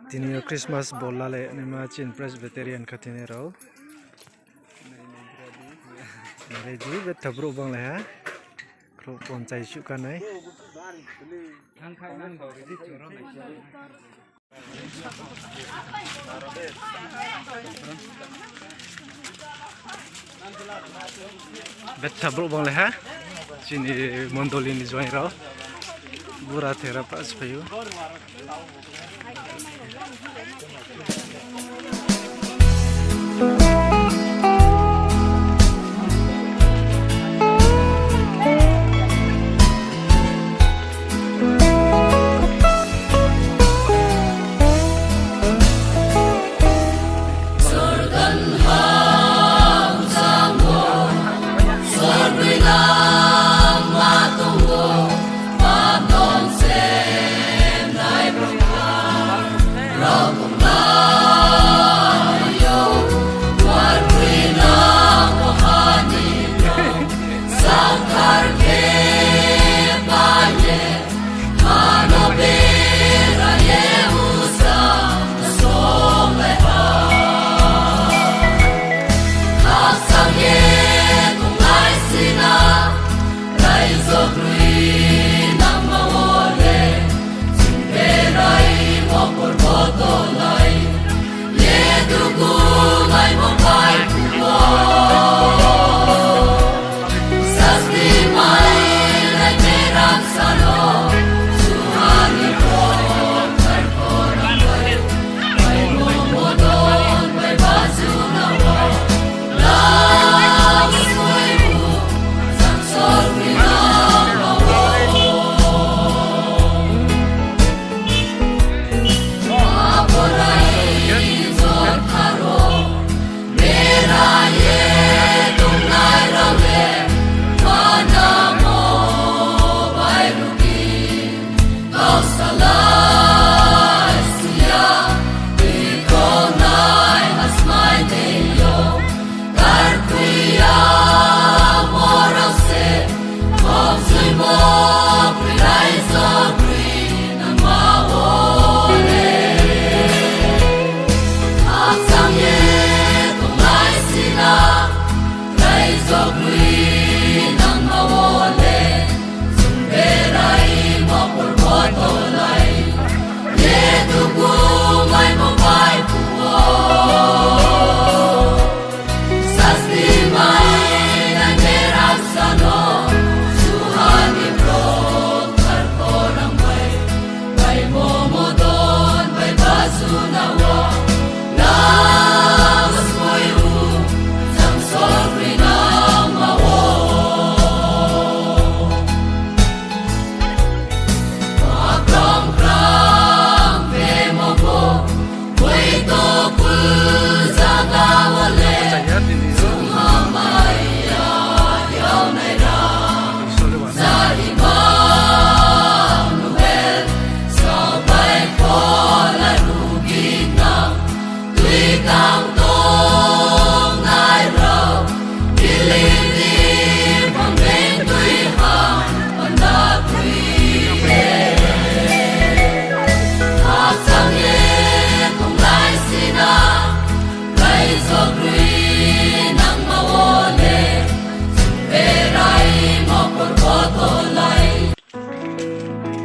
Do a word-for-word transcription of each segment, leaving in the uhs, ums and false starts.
Tini yo Christmas ball la le naima chini Presbyterian khathini rao. Nai di, betha brouh banglai ha. Khrouh ponchai suh kanai. Betha brouh banglai ha. Chini mondoli ni joaing rao. Bura thera pas phai ou.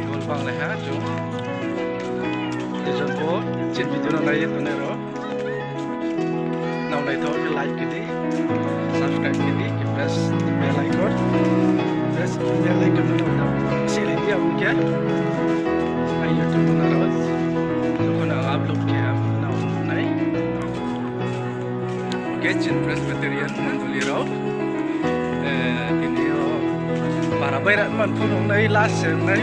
Gol banglai ha chung. Jejor bo chini video no nai ye tongnai rao, nrao naithaoh khe like khe di, subscribe khe di, khe press bell icon. Press bell icon no nrao sili di, abo khe ang YouTube no nrao jokhon ang upload khe nrao nai. Khe chini Presbyterian mondoli rao, eh, tini yo bara baira man phone ong nai, last se ong nai.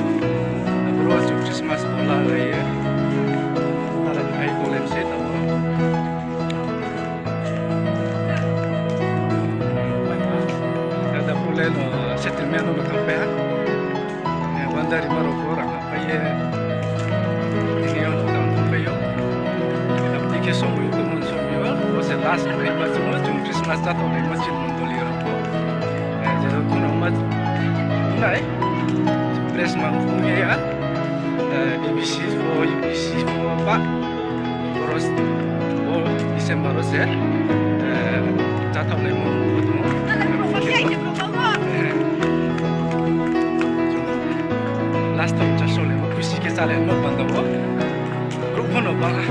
Aboro chung Christmas ball la lai ye. Tala ni hai problem se tamo. Ada problem, eh, settlement no thang pai ha. Eh, wanda rima rao pho rang ha pai ye. Tini yo tang thang pai yo. Tini khe somoi yo, tongmung somoi yo. Bo se last pai ma chung, chung Christmas cha tong lai ma chini mondoli rao pho. Eh, je jang kheno ma Nai, press mang phung ye ya, eh, A B C pho, U B C pho ba, boros, bo December wo se, eh, chathaoh le mo, mo, mo. Eh, last time chasao le mo, khusi khe chá le mo, panda wo. Group pho no bang ha.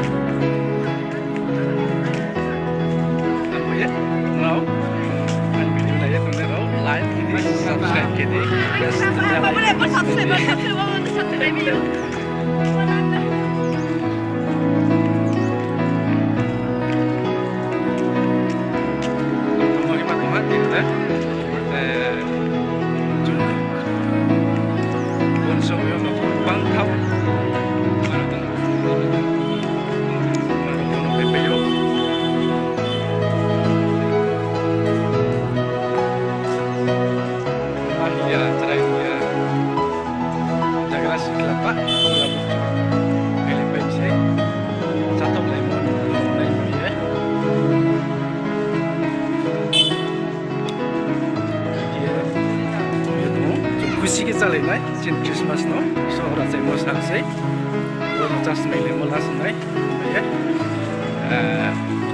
Abo ye, nrao, ang video nai ye tongnai rao, like khe di, subscribe khe di. Tongma khe ma tongha, tini le, eh, chung bon somoi yo no bang thao. Mano tong. Mano tong no pepe yo. Mahia, chrai ya. Jagra sikla pa, ya bu. Kali pai se. Satok lai mo, lai mo ye. Ye, ye tong, chung khusi khe chálai nai, chini Christmas no, so ora chaimo sa sei, bo no chasmai le mo last nai, ye, eh,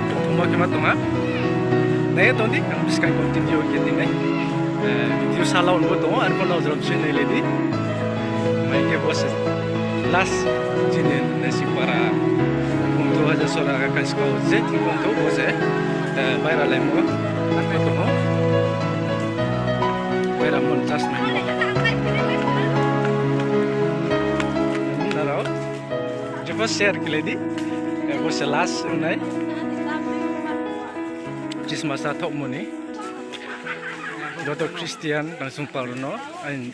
tongthoma khe ma tong ha, nai ye tong di, ang buskang continue khe di nai, eh, video sala on bo tong, arphuh no jrom se nai le di. Mai khe bo se last chini Naisingpara, Bungthu Hajasora kaiskau je thing bungthu bo se, eh, baira laimo, arphuh tongmo. Baira mon chasmai mo. Nrao, jepho share khe le di. Eh, bo se last ongnai. Christmas a thaohmo ni. Joto Christian nangsung pal rao no, aini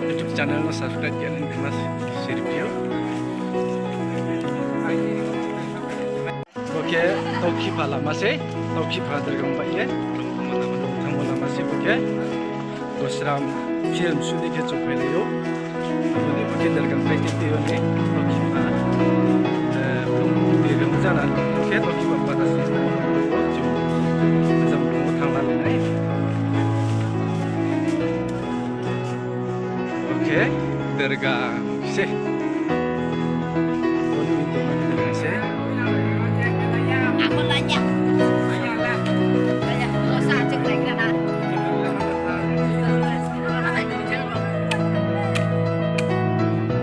YouTube channel no subscribe khe nai ma sirphi ou. Bo khe Tokhipha lama sei, Tokhipha dergang bai ye, thangmo lama sei bo khe, Gosram film shoot ni khe chung phailai ou. Abo ni bo khe dergang bai khe tei yo ni, Tokhipha, eh, dergang jana, bo khe Tokhipha pata sei, chung, jang bung thangla nai. Bo khe derga se. Bo ni tongma derga se.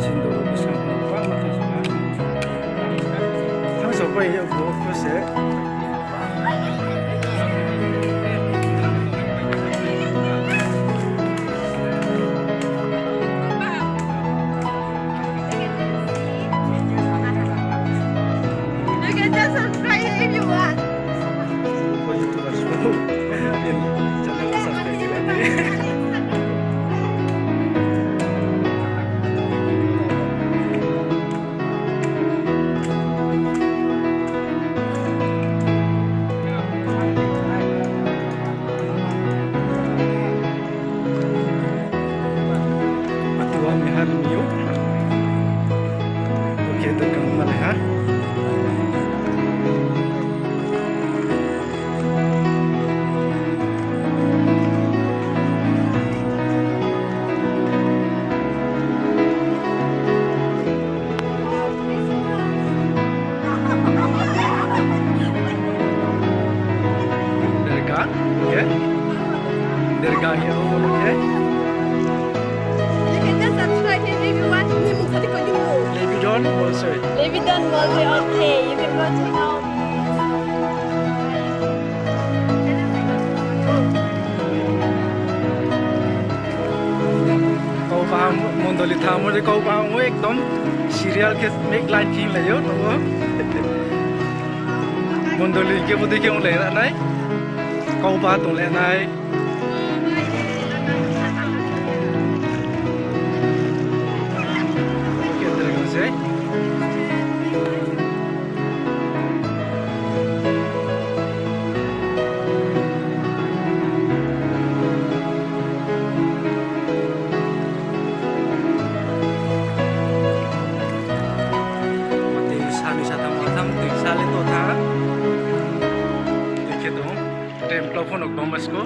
Sindor bwskango bangma thang sokha. Thang sopai ya bo khe se. You can just subscribe if you want. Atu wa mehar niyo. Oke, to kang malai ha. Derga, oke. Derga ya, oke. You can just subscribe him if you want. Levidon Bolsoi. Levidon Bolsoi, okay. You can go to now. Kau baham mondoli thamo de kau baham ekdom serial khe make line khe lai yo, no? Mondoli khe bodei khe onglai nai. Kau ba tonglai nai. Tui sa ni sa tham, tham tui sa le to tha. Tui khe tong. Tei mklau pho no kbangma sko.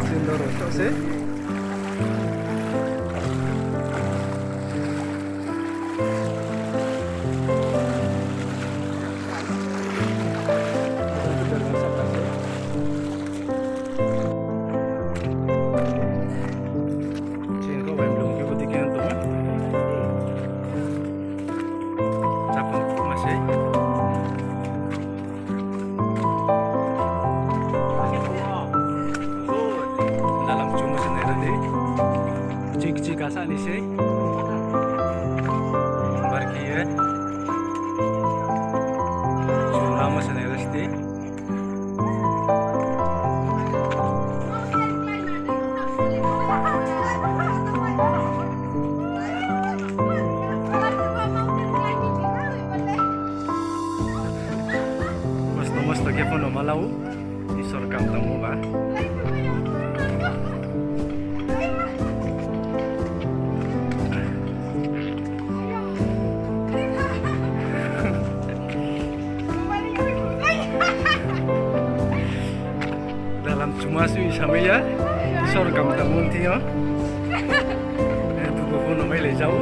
Sindor rao se. Chini kau bai blung khe bo dei khe tong. Chapang ma sei. Dalam chumo se nai ra di. Chik chik asa ni sei. Bar khe ye. Chulamo se nai ra sdi. Mosto mosto khe pho no ma lau, Isor kam tangmo ba. Dalam chuma sui samai ya, Isor kam tangmo thing yo. Eh, dugu pho no mai lai jao.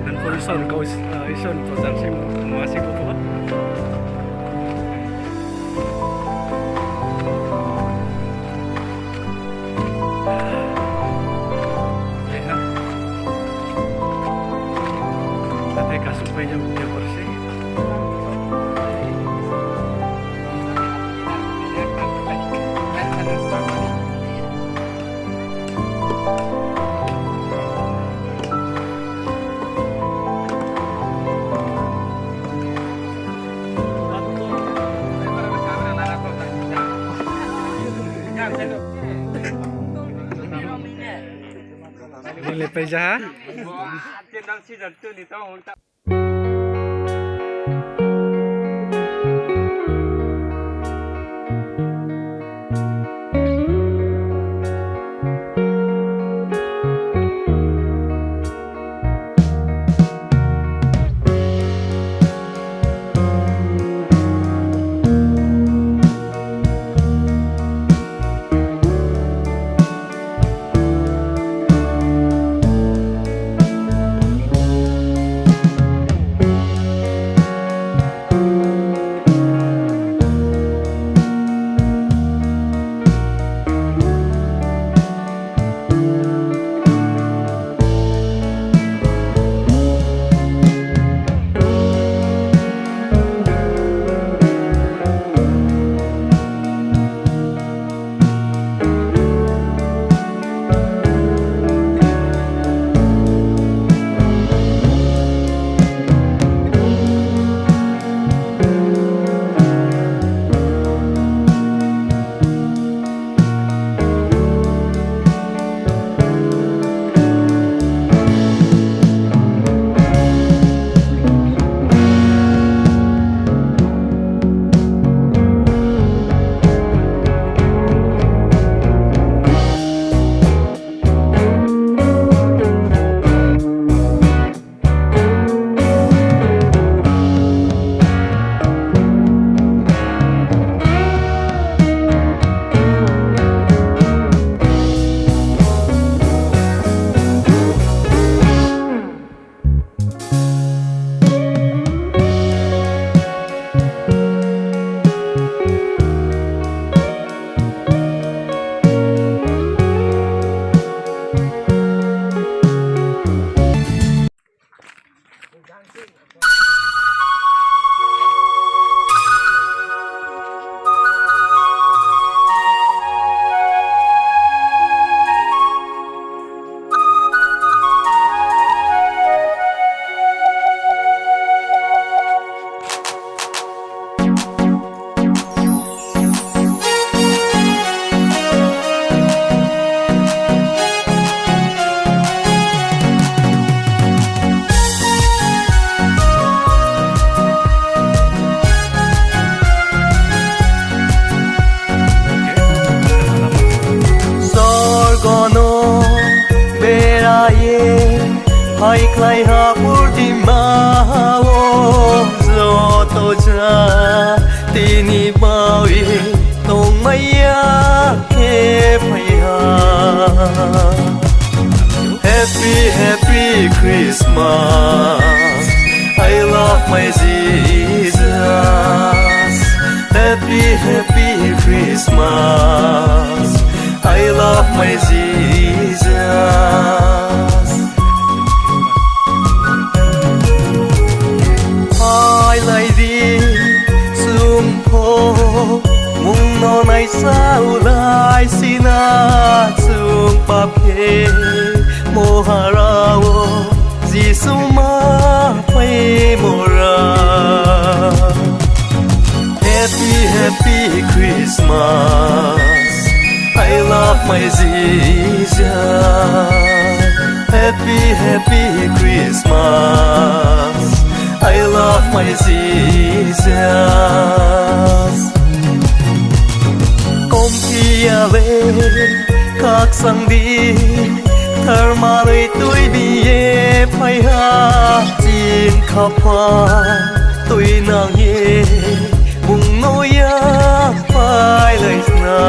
Nang pho Isor kau, eh, Isor ni prochar se ma se ko pho. Leha. Ate kasuk pai jao, dia por se. Bini paijaha. Happy Christmas, I love my Jesus. Happy, happy Christmas, I love my Jesus. Phailai di, chung pho, mung no naisao lai sina, chung pap khe, mohara wo, Jisu ma phaimo ra. Happy, happy Christmas, I love my Jesus. Happy, happy Christmas, I love my Jesus. Kom phi ya le, khakchang di, tharmanoi tuibi ye phai ha, chini khaphang tuinang ye, bung no yaphailai sna.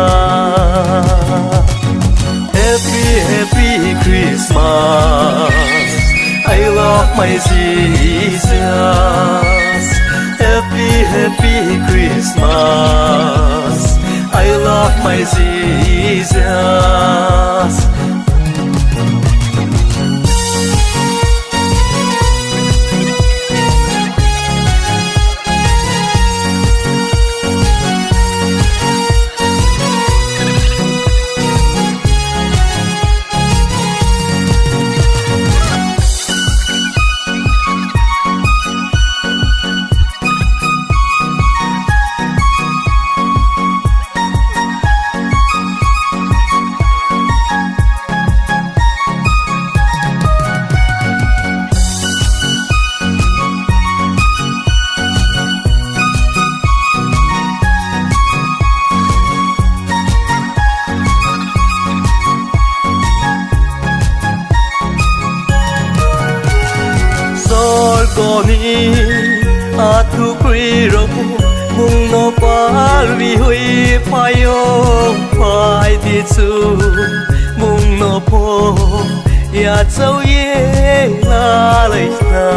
Happy, happy Christmas, I love my Jesus. Happy, happy Christmas, I love my Jesus. Sorgo ni athukroi rao pho, bung no pal ri hoih phai yo, phai di chung, bung no pho yachao ye lalai sna.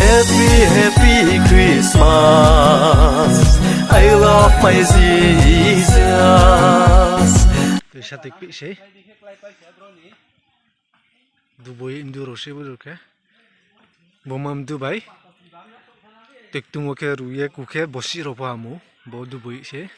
Happy, happy Christmas, I love my Jesus. Tei sa tei kpih se. Dubai Hindu rao se bo rao khe. Bo ma Dubai. Tektung wo khe ru ye ku khe bosi rao pho amo. Bo Dubai se.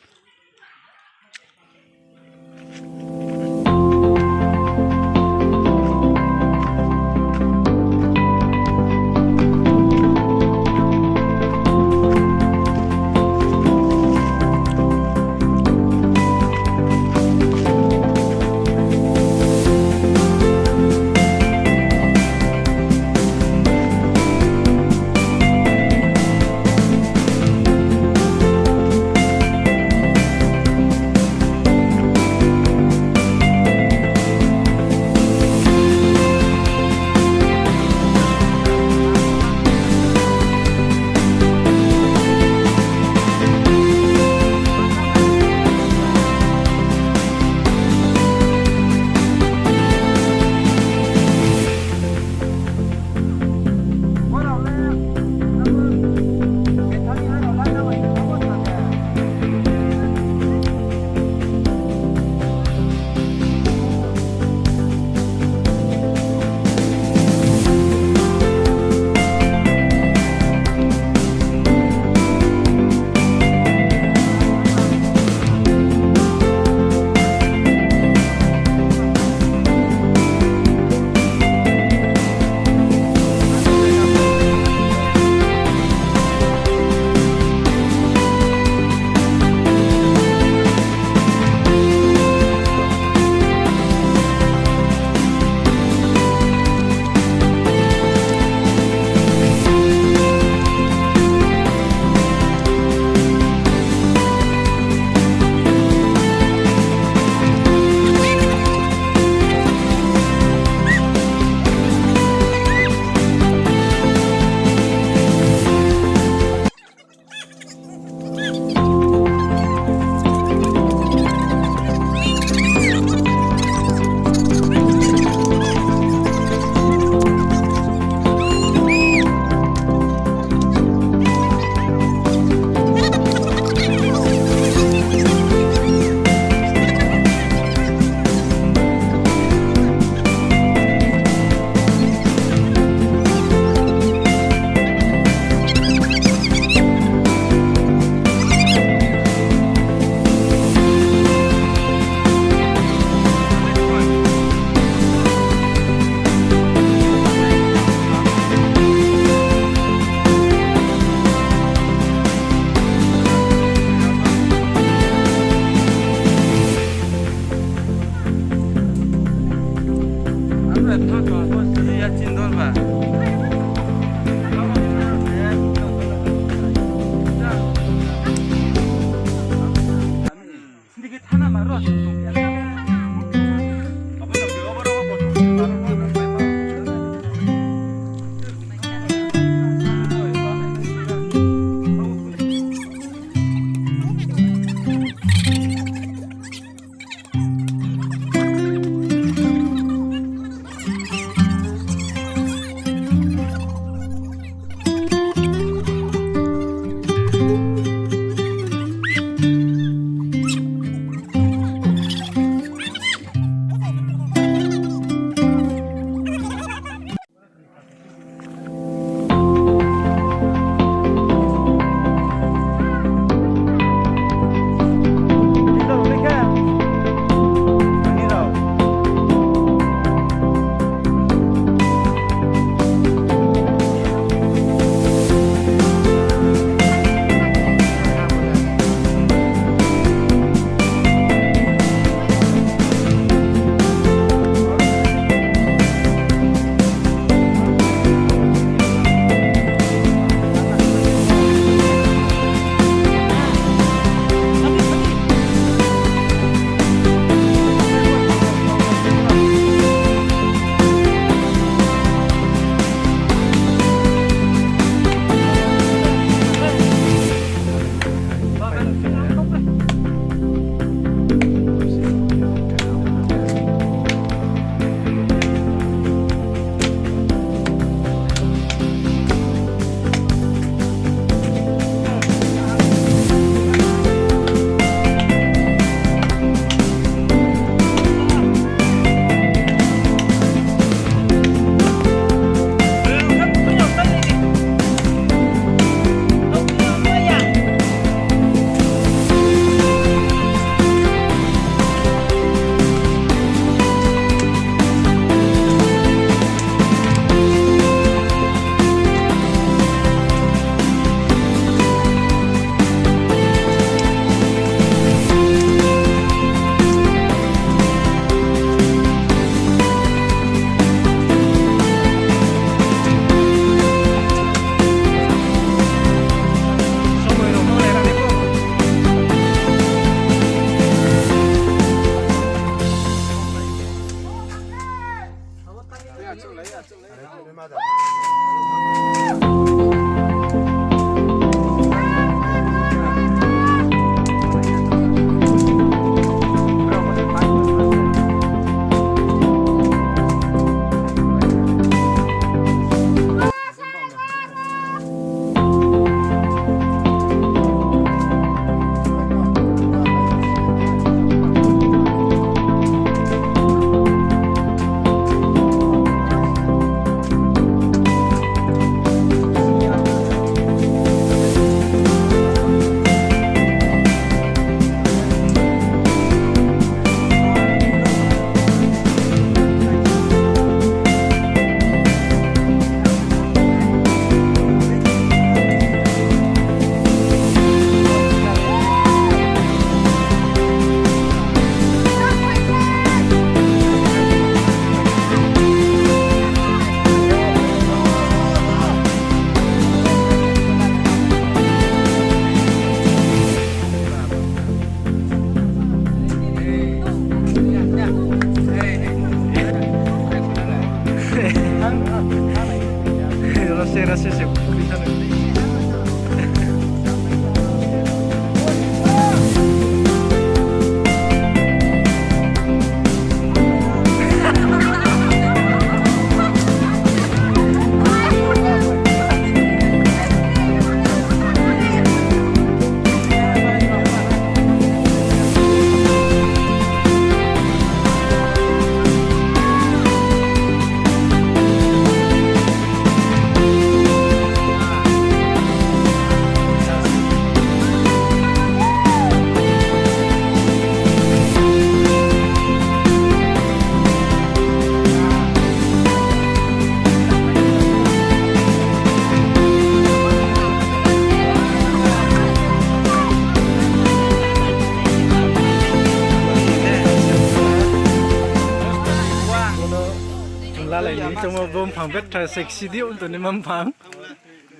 Chung lalai ni tongmo bo mphang betha sexy di ong tong ni ma mphang.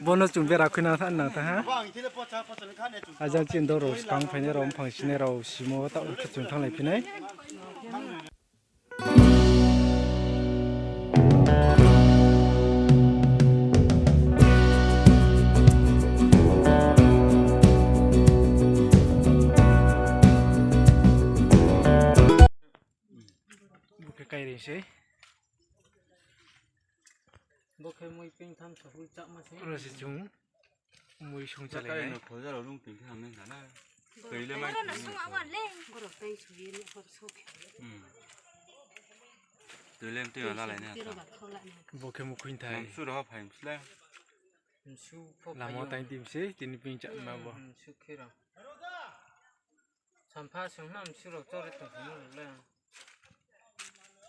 Bono chung bera khuinang tha nang tha ha. Ajang chini dol rao skang phainai rao, mphang sinai rao, simo taoh khe chung thannglai phi nai. Bo khe kaireing sei. Bo khe mui pingtham sohui chakma se. Oro se chung mui sung chalainai. Kai no khoja rao lung ping khe hamnai na. Tui le mai. Oro no sung awan le. Borok tai sui ye ni hor sung. Hmm. Tui le tui ma lalai na. Bo khe mukhuinthai. Msu rao phai msle. Msu pho phai yo. Lama tai tim se tini ping chakma bo. Hmm, msu khe rao. Sampha sung na msu rao chore tong phai no le.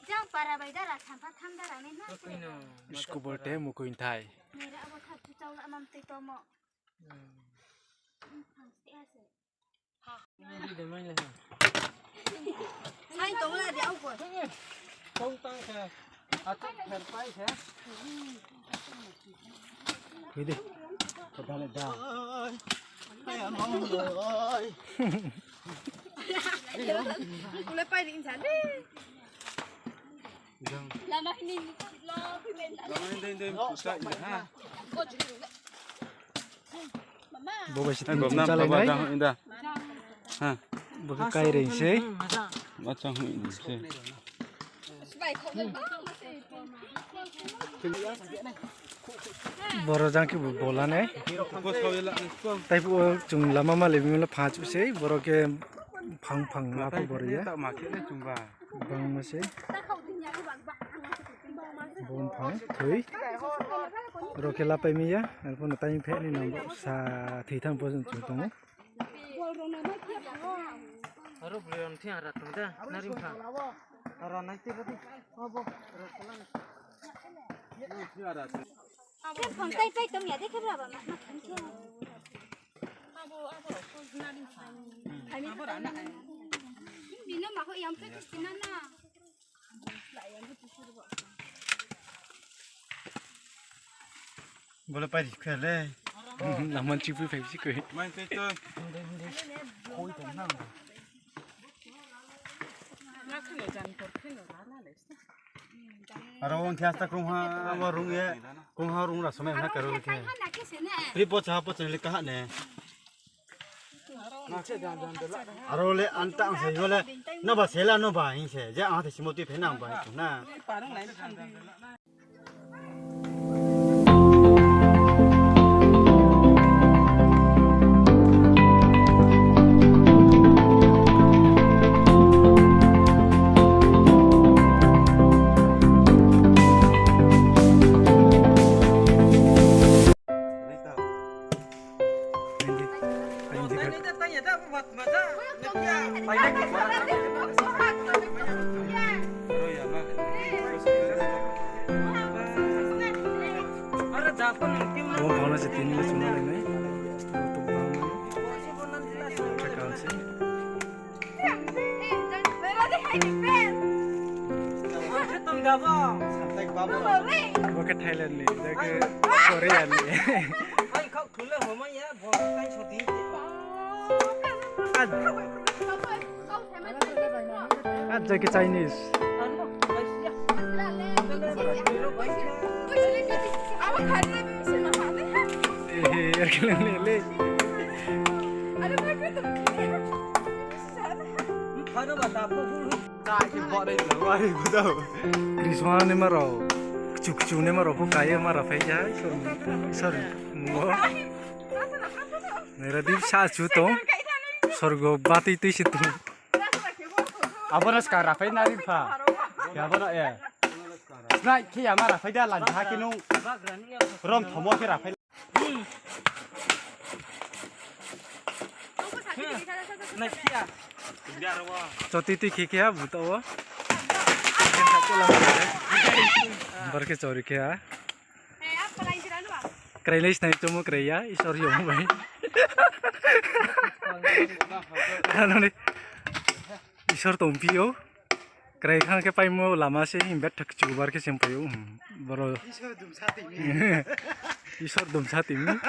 Jang para bai dara sampha tham dara nai na. Mukhui no. Iskubor te mukhuinthai. Nira abo thap chu chau la mam tei tomo. Hmm. Phang ste ase. Nai di de mai le ha. Sai tong la de au ko. Tong tang khe. Athak pher pai khe. Khui di. Khe da le da. Ai. Ai, amang ai. Ule pai ri insa de. Jang. Lama hini ni lo, phi men da. Lama hini dei dei, pusa ina ha. Bo bai se tin gom na, chalai baba nai. Jang inda. Ha. Bo khe kaireing sei. Ma chang hu ini sei. Boro jang khe bo bola nai. Taibo chung lama ma le mimla phanchu sei, boro khe phang phang ma pho boro ya. Bangma sei. Bo mphang thoi. Oro khe lapai mi ya, arphuh no time phe ni nang sa thoi thang pho chung tong ou. Aro bwrwi rok thing ara tong da, nari bwkha. Ara nai tei badi. Abo. Khe phang tai tai tong ya de khe bra ba ma, ma thang khe. Abo, abo rok ko nari bwkha. Abo ra na. Bino ma ho yang khe Christina na. Bole pai ri khe le. Laman chi pui phai si koi. Mai tei to. Koi tong nang. Aro ong khe asta krungha, amo rung ye, krungha rung ra somai na karo khe. Pri pocha pocha le kaha ne. Aro le anta ang sai le, no ba sela no ba hing se, je ang thai simo tui phe nang ba hing na. Bo bangla se tini le sungna lai nai. Bo tok bangma. Thakal se. Bo khe Thailand ni, ja khe Korea ni. Ah, ja khe Chinese. Lele. Krisma ni ma rao, kchu kchu ni ma rao pho kai ye ma rao phai ya, sorry, sorry. Naira dip sa chu tong, sorgo batui tui si tong. Abo no ska raphai na ri pha. Ya abo no e. Snai khe ya ma raphai da lan ha khe nung. Rom thomo khe raphai. Choti tui khe khe ha buto wo. Bar khe chori khe ha. Krai lai snai chomo krai ya, Isor yong bai. Ano ni. Isor tongphi ou. Krai khang khe paimo lama se hing bet thak chubar khe seng pai ou. Boro. Isor dumsa timi.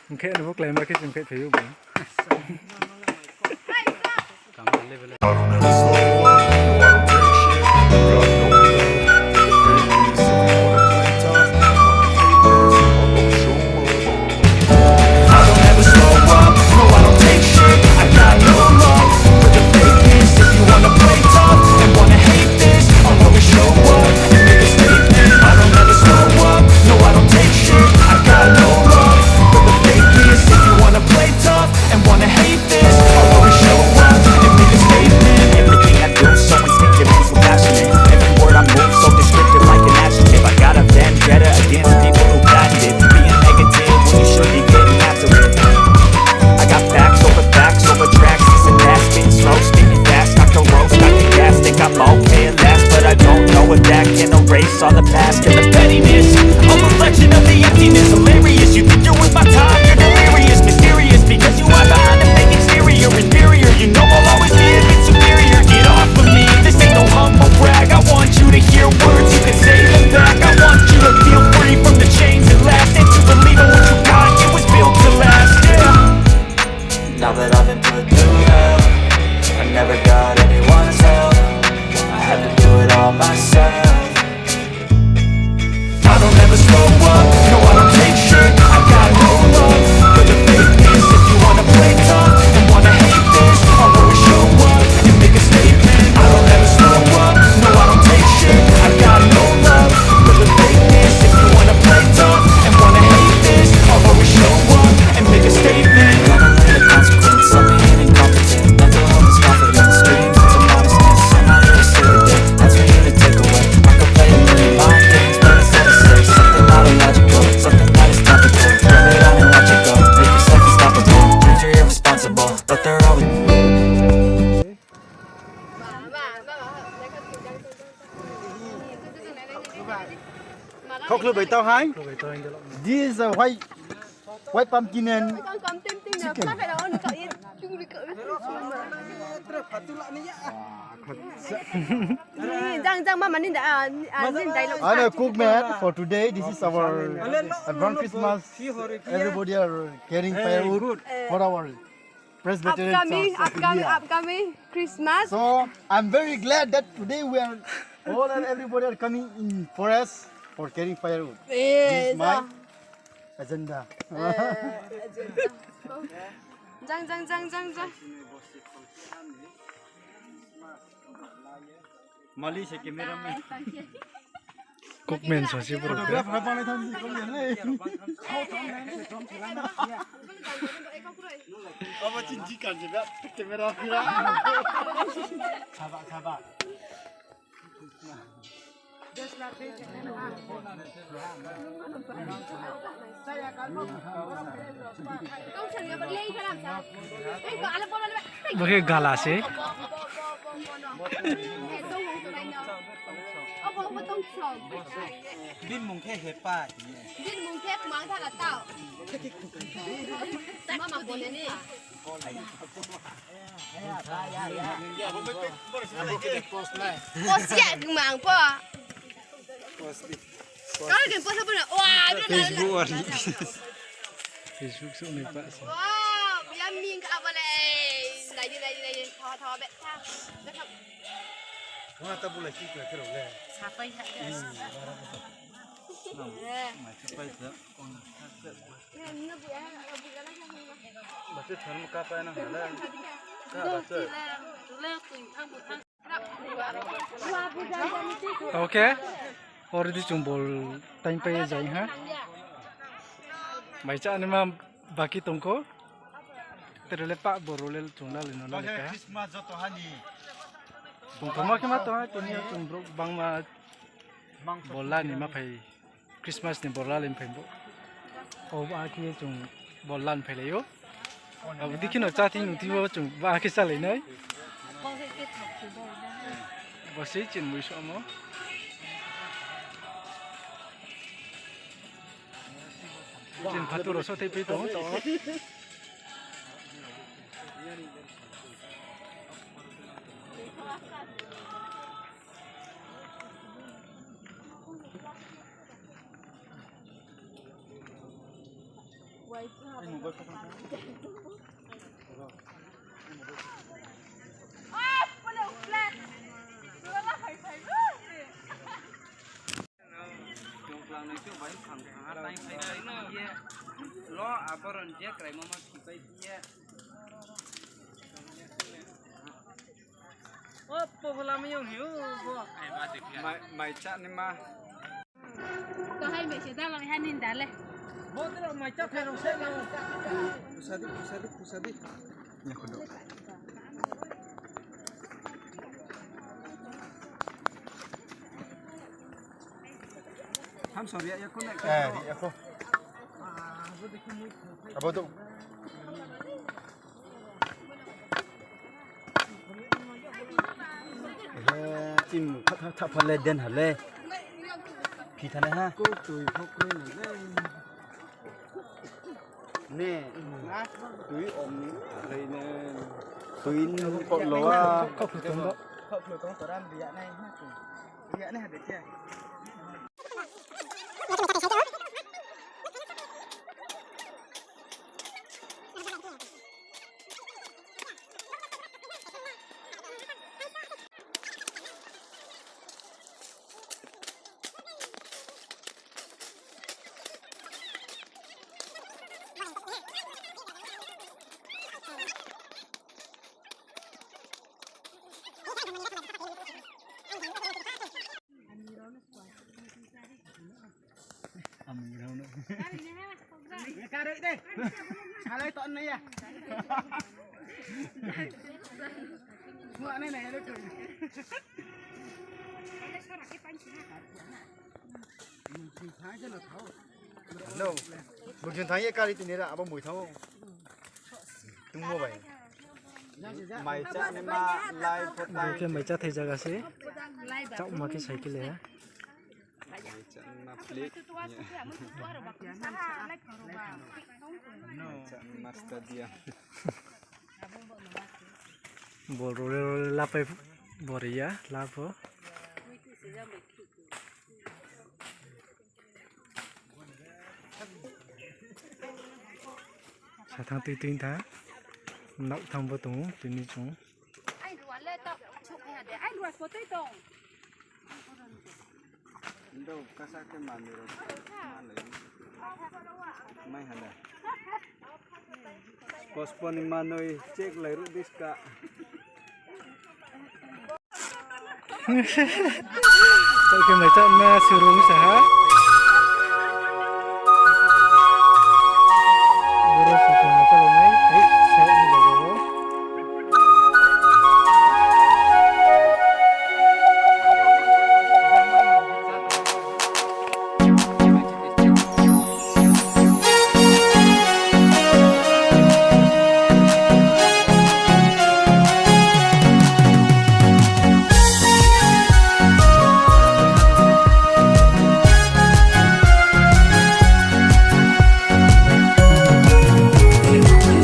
Hing khe abo kláima khe seng khe phai ou bung. I don't ever slow up, no, I don't take shit. I got no love for the fakeness. If you wanna play tough and wanna hate this, I'll always show up and make a statement. I don't ever slow up, no, I don't take shit. I got no love for the fakeness. If you wanna play tough and wanna hate this, I'll always show up and make a statement. Everything I do so instinctive and so passionate. Every word I move so descriptive like an adjective. I got a vendetta against people who patented being negative when you should be getting after it. I got facts over facts over tracks. This and that, spitting slow, spitting fast. I can roast, I can gas, think I'm okay at last, but I don't know if that can erase all the past and the pettiness. A reflection of the emptiness, hilarious. You think you're worth my time, you're delirious, mysterious, because you hide behind a fake exterior. Inferior, you know I'll always be a bit superior. Get off of me, this ain't no humble brag. I want you to hear words, you can say them back. I want you to feel free from the chains that last, and to believe in what you got, it was built to last, yeah. Now that I've been put through hell, I never got anyone's help. I had to do it all myself. I don't ever slow up, no, I don't take shit. I got no love for the fakeness. If you wanna play tough and wanna hate this, I'll always show up and make a statement. I don't ever slow up, no, I don't take shit. I got no love for the fakeness. If you wanna play tough and wanna hate this, I'll always show up and make a statement. Gotta learn the consequence of being incompetent. Mental health is confidence, screams and some modestness. I'm not here to save the day, that's for you to take away. I could play a million mind games, but instead of say something not illogical, something that is topical. Rub it on and watch it go, make yourself unstoppable. Dreams are irresponsible, but they're always Khoklu bai tau hai. This is a white, white pumpkin and chicken. Jang, jang, mama, ninda, ah, ah, ninda, ilo. I'm a cook man for today. This is our advance Christmas. Everybody are carrying firewood for our Presbyterian Upcoming, Church of upcoming, India. Upcoming Christmas. So, I'm very glad that today we are all and everybody are coming in forest for carrying firewood. This is my agenda. Eh, agenda. Jang, jang, jang, jang, jang. Mali se camera man. Cook man sa se bro. Photograph ha banai thang ni kong ya le. Abo chin ji kan je ba camera. Saba, saba. Bo khe gala se. Bini mung khe hepa. Bini mung khe kmang thala tao. Mama bole ni. Post ya kmang po. Kar khe post bo na. Wa, Facebook ari. Facebook so ni pa se. Wa, ya ming ka bole. Nai di, nai di, nai di. Thawa, thawa, be, tha. Be, tha. Wah, ta bulai si khe rao le. Sapai ha ya. Bache tharmo kapai na hala. Ka bache. Okay. Already chung ball time pai jai ha. Mai cha ni ma baki tongkho. Tere le pa boro le chung la le no la le ka. Christmas joto hani. Bung thoma khe ma tong ha, tini chung brouh bangma ball la ni ma phai. Christmas ni ball la le phai bo. O ba khe chung ball la ni phai lai ou. Abo dei khe no cha thing nung thing bo chung ba khe cha lai nai. Bo sei chin mui somo. Chin phatur rao so thei pai tong to. Chung klang nai chung bai phang phang ha tai phai phai ye. Lo aboron je kraimo ma si pai ye. O, pohola mi yong hiu, bo. Mai, mai cha ni ma. To hai mai se da lo ha nin da le. Bo tro mai cha phai rong se lo. Pusadi, pusadi, pusadi. Ya, khudu. Ham sorry ya, ya, khudu. Eh, ya, khudu. Abo tu. He, chim, tha, tha, tha, pha le den ha le. Phi tha le ha. Ko tui pho kroi na le. Ne. Tui om ni, kroi ne. Tui ni ko lo a. Khau khlu tong do. Khau khlu tong to ram ria nai ha. Ria nai ha de khe. Ami rao no. Salai to nai ya. Mua nai nai ya. Hello. Bujung thang ye kari tini ra abo mui thang. Tungmo bai. Mai cha ni ma lai photai. Bo khe mai cha thai jaga se. Chakma khe cycle ya. Mai cha ni ma plate. Mai cha ni ma stadium. Ball role role lapai bori ya lapho. Sathang tui tui tha. Nak thang bo tong tini chung. Ai ruan le tao chuk ha de. Ai ruan ko tui tong. Ndo kasa ke mami ro. Mai handa. Postpone ni manoi check lai ru diska. Tau khe mai cha ma surung sa ha. Boro surung ma cha lo nai. Hei, sa ni logo.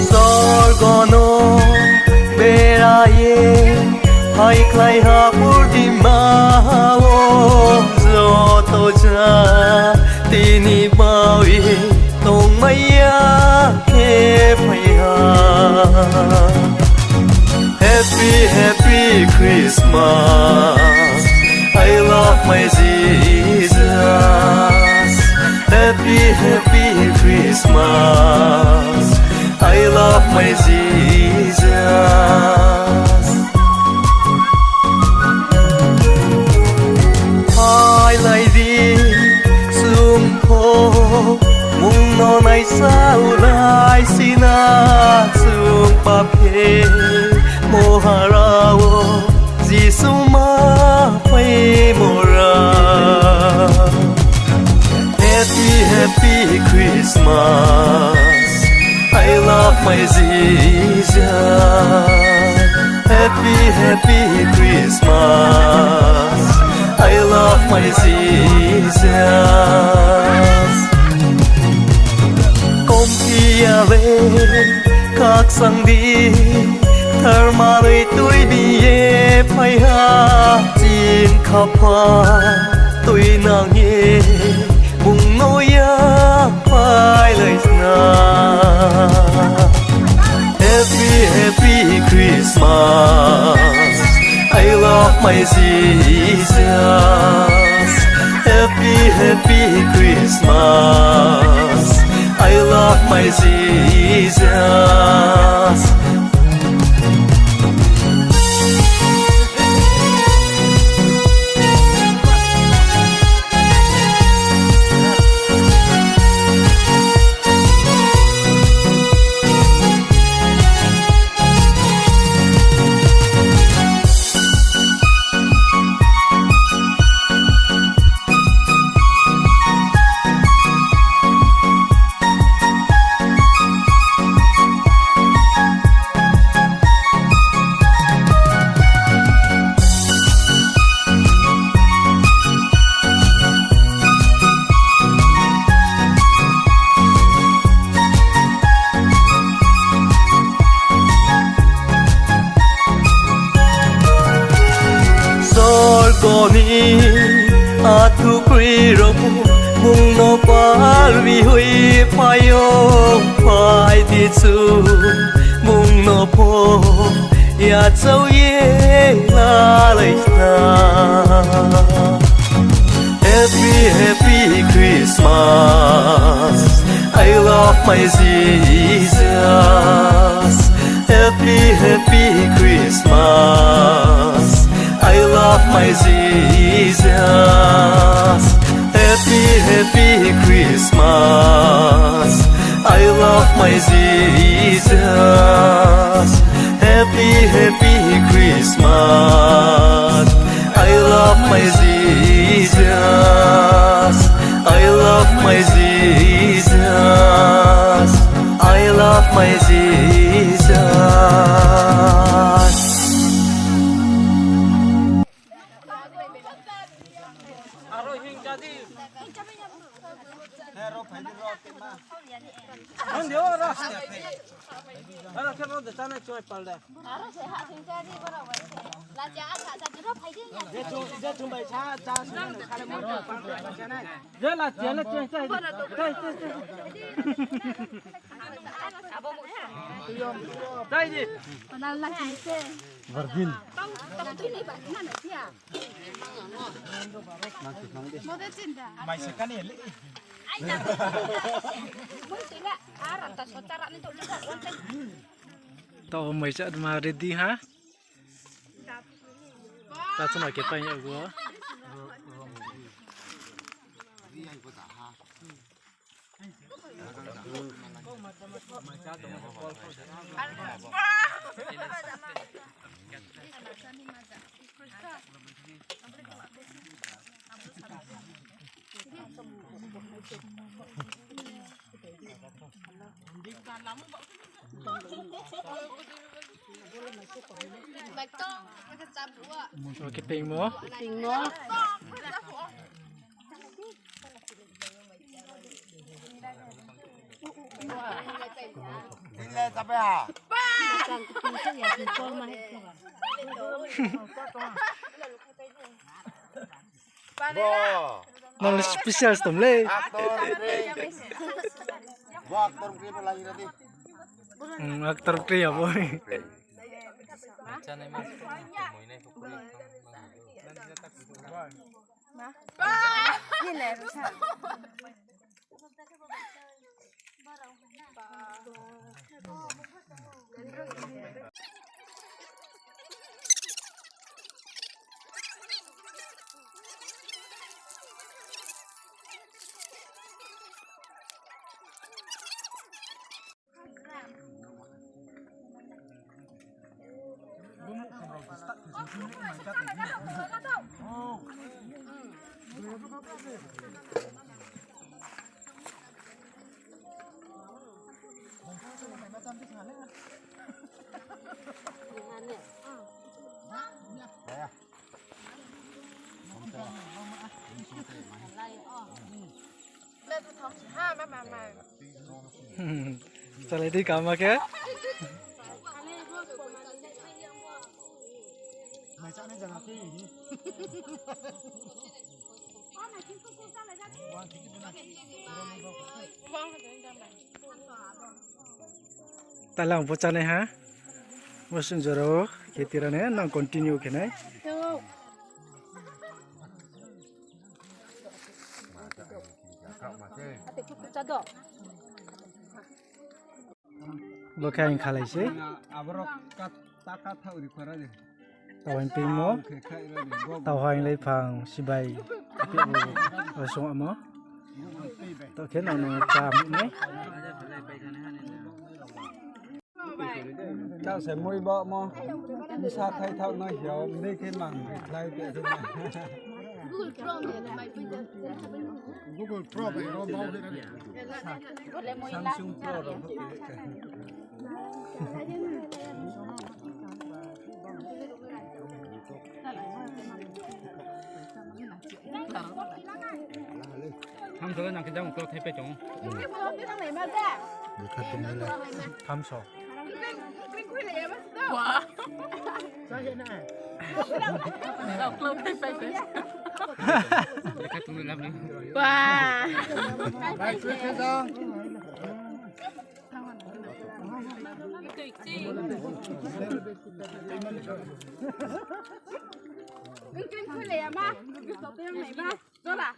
Sorgo no bera ye, hai klái ha purthima wo joto ja, tini baoh ye tongmai ya khe phai ha. Happy, happy Christmas. My Jesus, happy, happy Christmas. I love my Jesus. Phailai di, chung pho, mung no naisaolai sina, chung pap khe, mohara wo. Jisu ma phaimo ra. Happy, happy Christmas. I love my Jesus. Happy, happy Christmas. I love my Jesus. Kongphi ya le khaksang di, tharmanoi tuibi ye phai ha, ching khapha tuinang ye, bung no ya phailai sna. Happy, happy Christmas. I love my Jesus. Happy, happy Christmas. I love my Jesus. Sorgo ni athukroi rao bung no pal ri hoih phaiyong phai di chu, bung no pho yachau ye lalai sna. Happy, happy Christmas. I love my Jesus. Happy, happy Christmas. I love my Jesus. Happy, happy Christmas. I love my Jesus. Happy, happy Christmas. I love my Jesus. I love my Jesus. I love my Jesus. Taoh mai cha ma ready ha. Cha chana khe pai ya go. Oke, pingmo. Pingmo. Nang special stom le. Actor kri abo. Ni le rusa. Salai di kama khe. Talang bo chanai ha. Bo sung jora wo kheti rao ne nang continue khe nai. Bo khe ang khalai se. Tauhaing pingmo, tauhaing laiphang sibai, api bo, bo sung amo. To khe nang no chá mui nai. Chá se mui bo mo. Bsa thai thaoh no hiao, mdei khe mang khe khlai te khe na. Google Chrome bai ro bau khe na. Samsung Pro ro khe. Thamso le nang khe jang klo thai pai chong. Thamso. Wah. Lekha tong le lab nai. Wah. Khui le ya ma. Dola.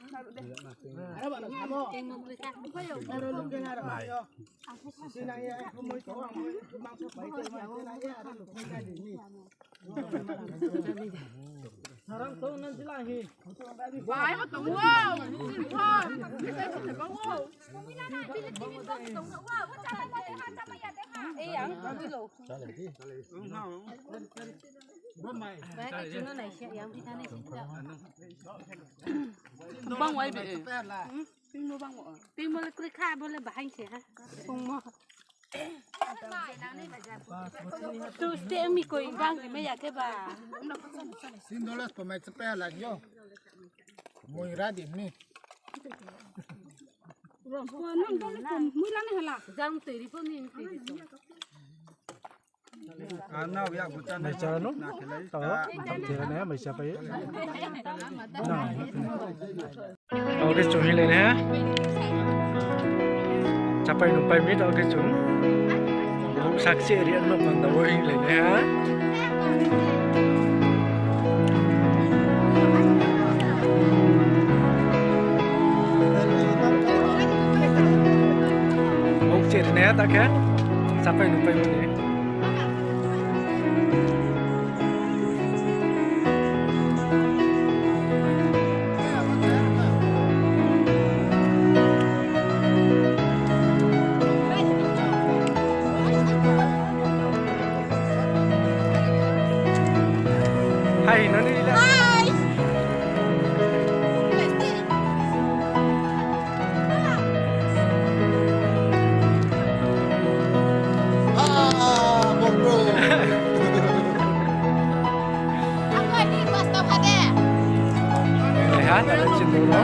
Bang wai be. Pingmo bang wo. Pingmo le kroi kha, bo le bahai se ha. Pingmo. Tu ste mi koi bang ke me ya ke ba. Sin dolas po mai sepe la yo. Moi ra di ni. Ro po nang dol ko moi la ni hala. Jang tei ri po ni ni tei ri po. Mai cha no, tao, tao tera ne, mai cha pai. Na, tao de chung hing le ne. Chapai nung pai mi tao de chung. Bung sakse ri ano panda wo hing le ne. Bung cher ne ta khe, chapai nung pai mi. Hai, nani ila. Hai. Ah, bro. Apa ni pasta phade? Leha, tak chin dulu.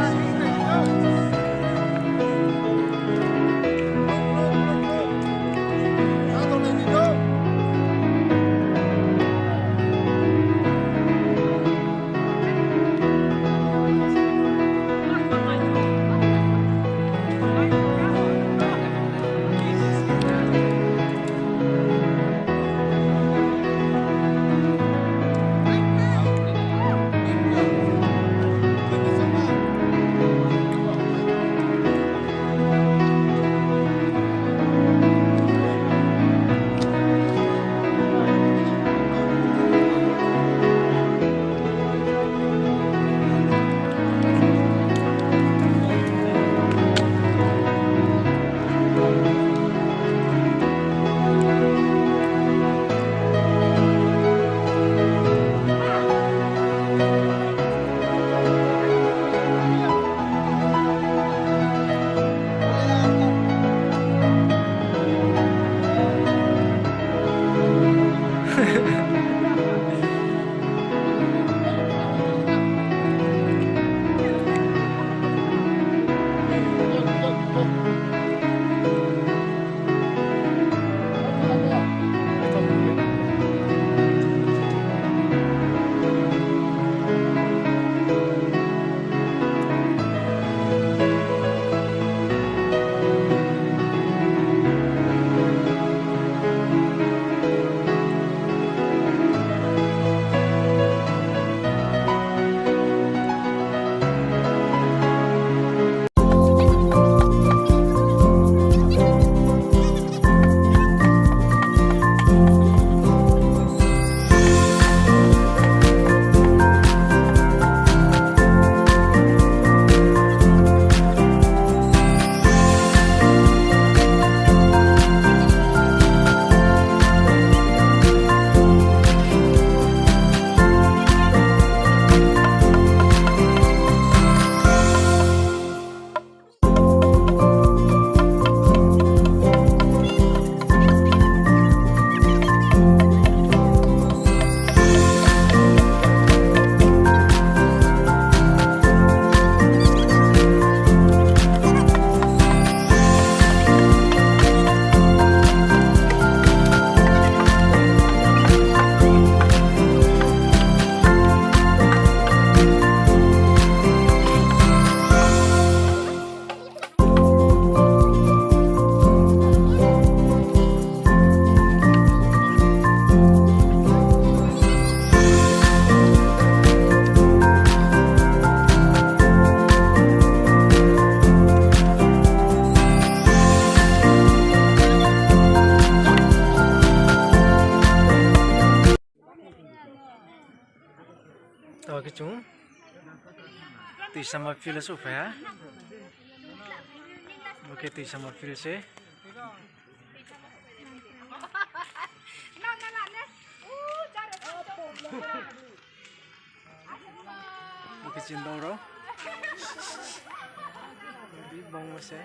Tuisama field souhphai ha. Bo khe Tuisama field se. Bo khe chini dong rao. Bibangmo se.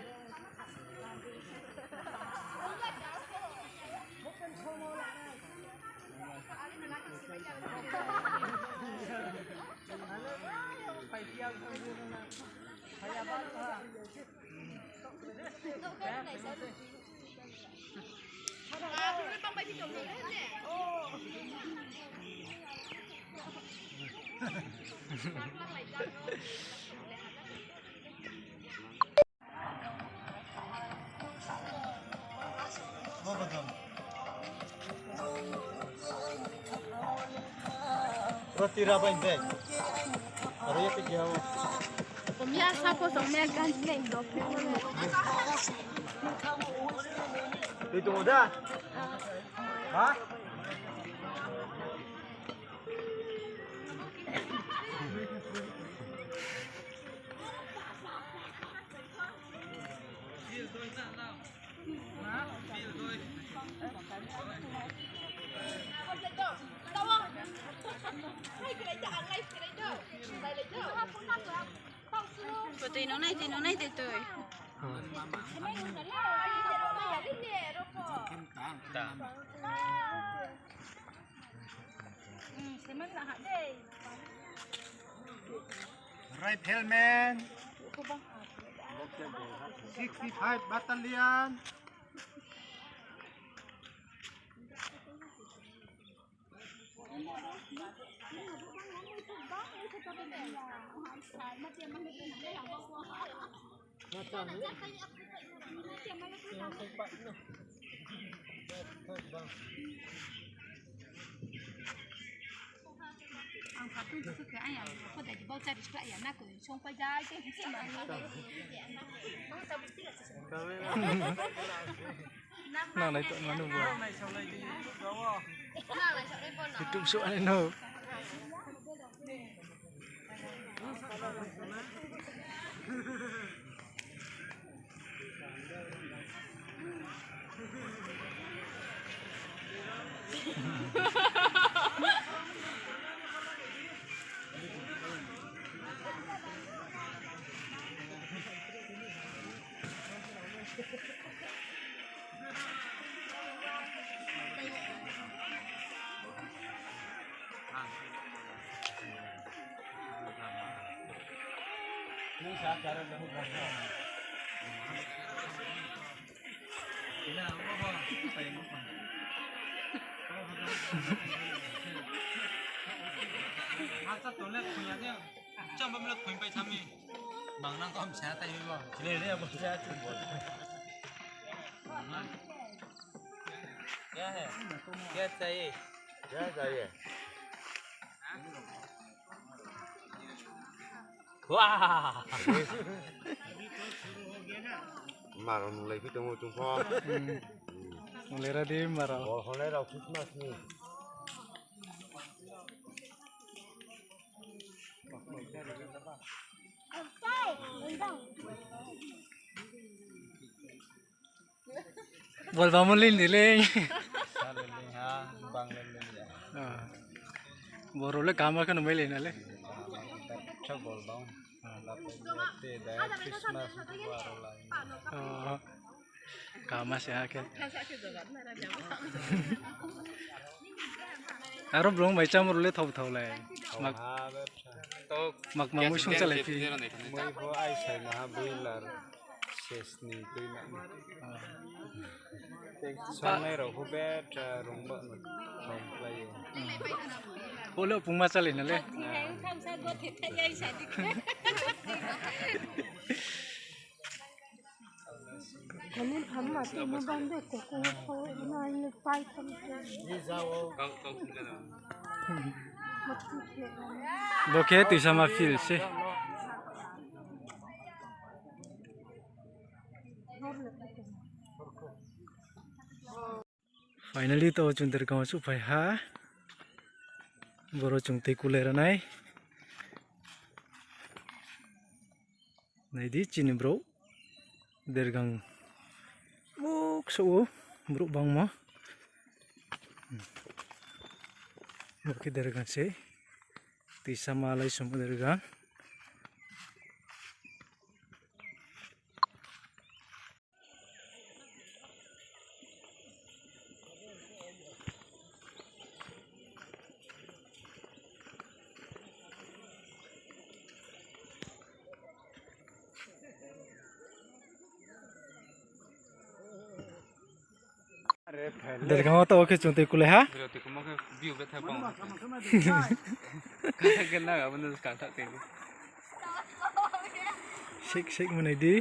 Roti rabai dei. Aro ya pe gya o. Komya sako song me gan le do. Tui tong da. Ha? Tui nung nai, tui nung nai, tui tui. Rifleman, sixty five Battalion. Ang kha tong khe, ang ya, kho dai di, bau chari skla ya, na koi, song pai jai, tei, tei, ma. Nang nai tong mano bo. YouTube suh ani no. Asa tole khuya de. Chang bam lo khuin pai sami. Bang nang kom sa tai bo. Le le bo sa chu bo. क्या है? क्या चाहिए? क्या चाहिए? Wah! Maro nunglai phi tongo chung pho. Hmm. Nunglai ra di maro. Bol honai rao Christmas ni. Bol bamo lin di le. Sa le lin ha, bang le lin ya. Ah. Boro le kama kheno mai le na le. Sa bol bang. Ah. Lapai te da Christmas boro lai. Oh. Kama se ha khe. Aro blong bai chamo le thau thau lai. Mak, ha, be. Mak ma mui sung chalai phi. Mui pho ai sai na ha bui lar. Ses ni tui na. Sangnai rao pho be, rung ba no. Rung plai yo. Bo le pungma chalai na le. Kani phamma tongmo bande koko pho nai le pai tong. Bo khe Tuisama field se. Finally to chung dergang wo souhphai ha. Boro chung tei kulai ra nai. Nai di chini brouh. Dergang. Bo ksuh wo brouh bangmo. Bo khe dergang sei. Tuisa ma lai sum dergang. Dergang wo taoh wo khe chung tui kulai ha. Sik sik manai di.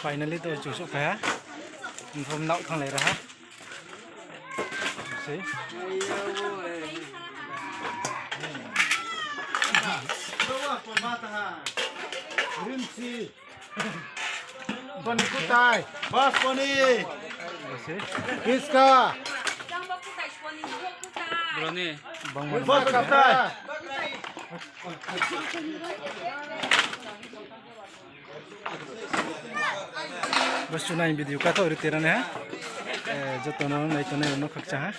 Finally to chung souhphai ha. Nphrom naoh thannglai ra ha. Sei. Rimsi. Pani kutai. Bas pani. Sei. Kiska. Bas kutai. Bas chunai video katho ri terane ha. Eh, joto no nai tongnai rao no khakchang ha.